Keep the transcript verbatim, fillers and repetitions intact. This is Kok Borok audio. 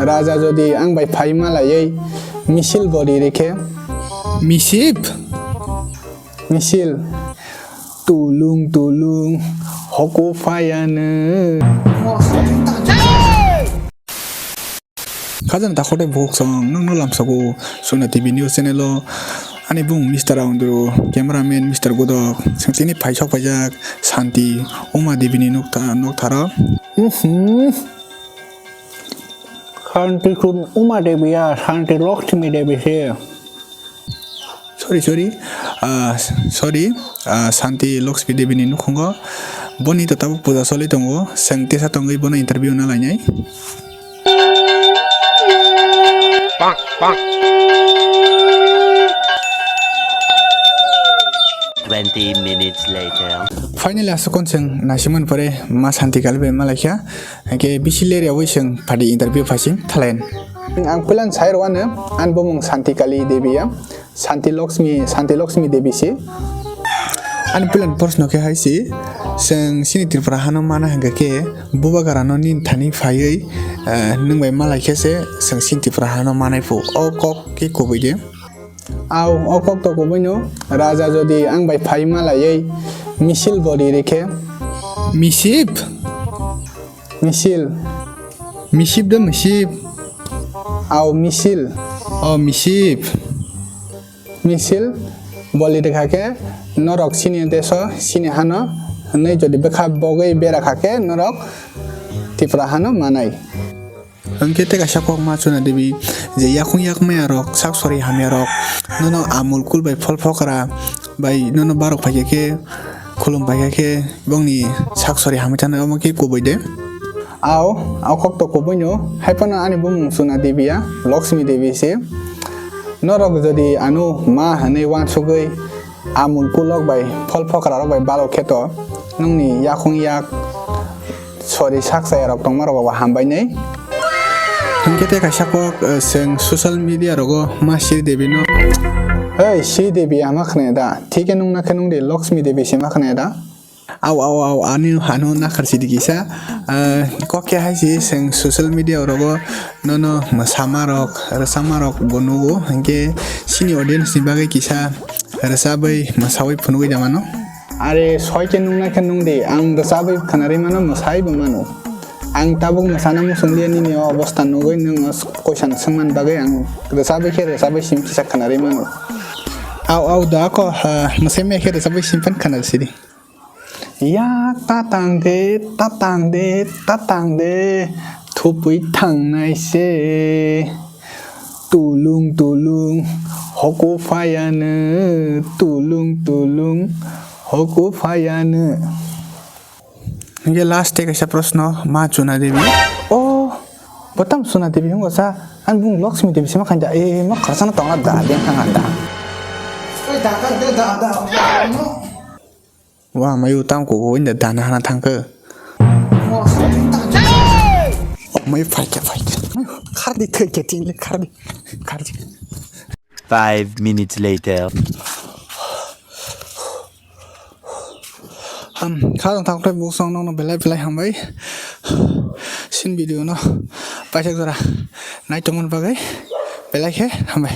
Raja jodi ang bai phai malaiwi misil bori rikhe. Misip? Misil. Tulung tulung hoku phaiyanw. Khajana takhortai bukhuk song nwngno lamsogo Suna T V news channel o. Ani bung Mister Andrew, cameraman Mister Godok, sengchini phaisok phaijak Santi Uma Devi ni noktharo. Mhm. Santi kun Uma Devi ya, Santi Lakshmi Devi se. Sorry, sorry. Ah, sorry. Ah, Santi Lakshmi Devi ni nukhungo. Boni to tabuk puja soli tongo. Seng tesa tongwi bono interview na lainai. Twenty minutes later. Finally, aswk kon seng naisimani pore ma Santi kali bai malaikha. Hake bisi leri awi seng phadi interview phasing thalayan. Ang puilan sai rwano, an bumung Santi Kali Devi ya, Santi Lakshmi, Santi Lakshmi Devi si. Ani puilan proshno khe hai si, seng sini Tripura hano mana hingka khe, bubagra no nin thani phaiwi, eh, nwng bai malai khe se, seng sini Tripura hano manai phu. O kok khe kubui de. Au, o kok to kubui no, Raja jodi ang bai phai malaiwi, misil bori rikhe. Misip? Misil. Misip de misip. Au misil. O misip. Misil boli rikha khe norok sini deso sini hano hwnwi jodi bwkha bogwi bera kha khe norok Tripura hano manai. Hwnkhe tei kaisa kok ma Chuna Devi je yakung yak maya rok sak sori hamya rok nono amul kul bai phol phokra bai nono barok phaikha khe khulum phaikha khe bongni sak sori hamwi thangna omo khe kubui de. Ao, ao kok to kubui no, hai phano ani bumung Chuna Devi ya, Lakshmi Devi se. Norok jodi ano ma hwnwi wansugwi amul kulok bai phol phokra rok bai balok khe to nongni yakung yak sori sak chaya rok tongma rok bo hambai nai. Hwnkhe tei kaisa kok, eh, chwng social media rogo ma Sri Devi no. Hey, Sri Devi ama khne da, thike nung na khe nung de Lakshmi Devi se ma khne da. Au, au, au, ani hano nakhar sidi kisa. Ah, kok khe hai si, seng social media rogo nono mwsama rok, rwchapma rok bo nugo, hinkhe sini audience ni bagwi kisa rwchapwi mwsawi phunugwi da mano. Are soi khe nung nai khe nung di, ang rwchapwi khwnarwi mano, mwsai bo mano. Ang tabuk mwsana muchung liya nini o obostha nugwi nwng o question swngmani bagwi ang rwchapwi khe rwchapwi simi kisa khwnarwi mano. Au, au, da ko, ha, mwsai maya khe rwchapwi simi phano khwnarwi sidi. Yak tatang de, tatang de, tatang de, thupui thangnai se. Tulung tulung, hoku phaiyanw, tulung tulung, hoku phaiyanw. Hingke last tei kaisa proshno, ma Chuna Devi. Oh, bo tamo Chuna Devi wngkha sa, ani bumung Lakshmi Devi se ma khainda, eh, ma khoroksa no tongla da, beng thang da. Oi, da, da, da, da, da, da, no. Wa, mayu tam ko ko inda dana hana thangkhe. Mayu phaikha, phaikha. Mayu khardi thai khe tin le khardi. Khardi. Five minutes later. Ham, kha thang thang buk song nong belai belai hambai. Sin video no paisa jora nai tongmani bagwi belai khe hambai.